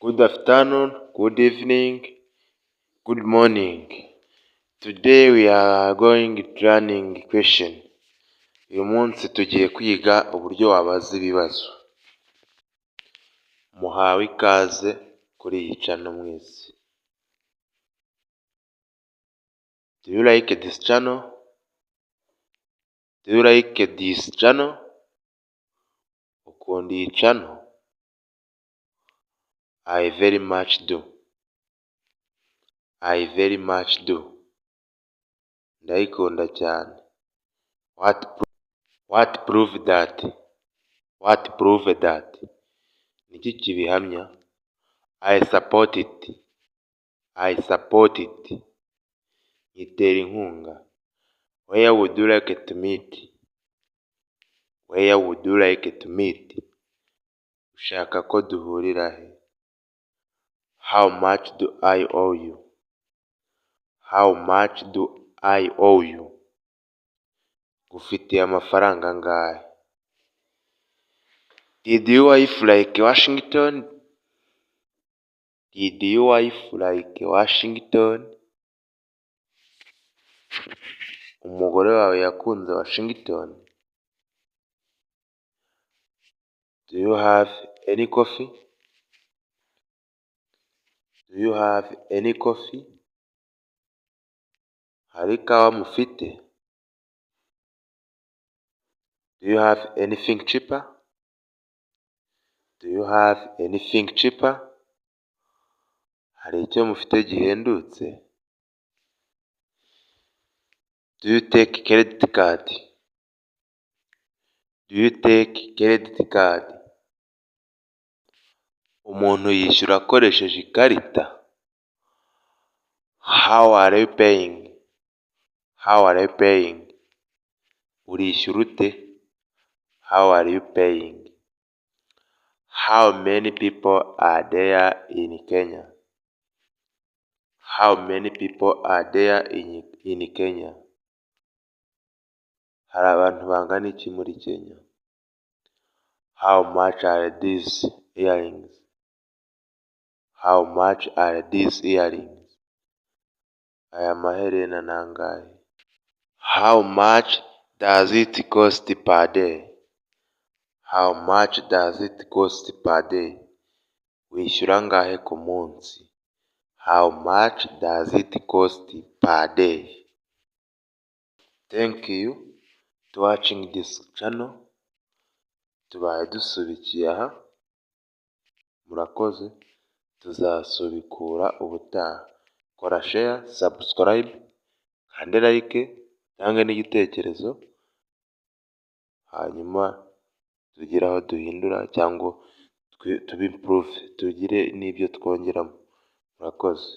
Good afternoon, good evening, good morning. Today we are going learning question. Uyu munsi tugiye kwiga uburyo wabaza ibibazo. Muhawe ikaze kuri iyi channel mwese. Do you like this channel? Do you like this channel? Ukunda iyi channel? I very much do. I very much do. Ndayikunda cyane. What prove that? What prove that? Niki kibihamya? I support it. I support it. Nyitera inkunga. Where would you like to meet? Where would you like to meet? Ushaka ko duhurira he? How much do I owe you? How much do I owe you? Ufitiye amafaranga angahe? Did your wife like Washington? Did your wife like Washington? Umugore wawe yakunze Washington? Do you have any coffee? Do you have any coffee? Hari ikawa mufite? Do you have anything cheaper? Do you have anything cheaper? Hari icyo mufite gihendutse? Do you take credit card? Do you take credit card? Umuntu yishyura akoresheje ikarita? How are you paying? How are you paying? Urishyura ute? How are you paying? How many people are there in Kenya? How many people are there in Kenya? Hari abantu bangana iki muri Kenya? How much are these earrings? How much are these earrings? Aya maherena nangahe? How much does it cost per day? How much does it cost per day? Wishyura angahe ku munsi? How much does it cost per day? Thank you to watching this channel. Tubaye dusubikiye aha. Murakoze. Tuzasubikura ubutaha. Kora share, subscribe, kandi like, tange n'igitekerezo. Hanyuma tugire aho duhindura cyangwa tube improve, tugire n'ibyo twongeramo. Murakoze.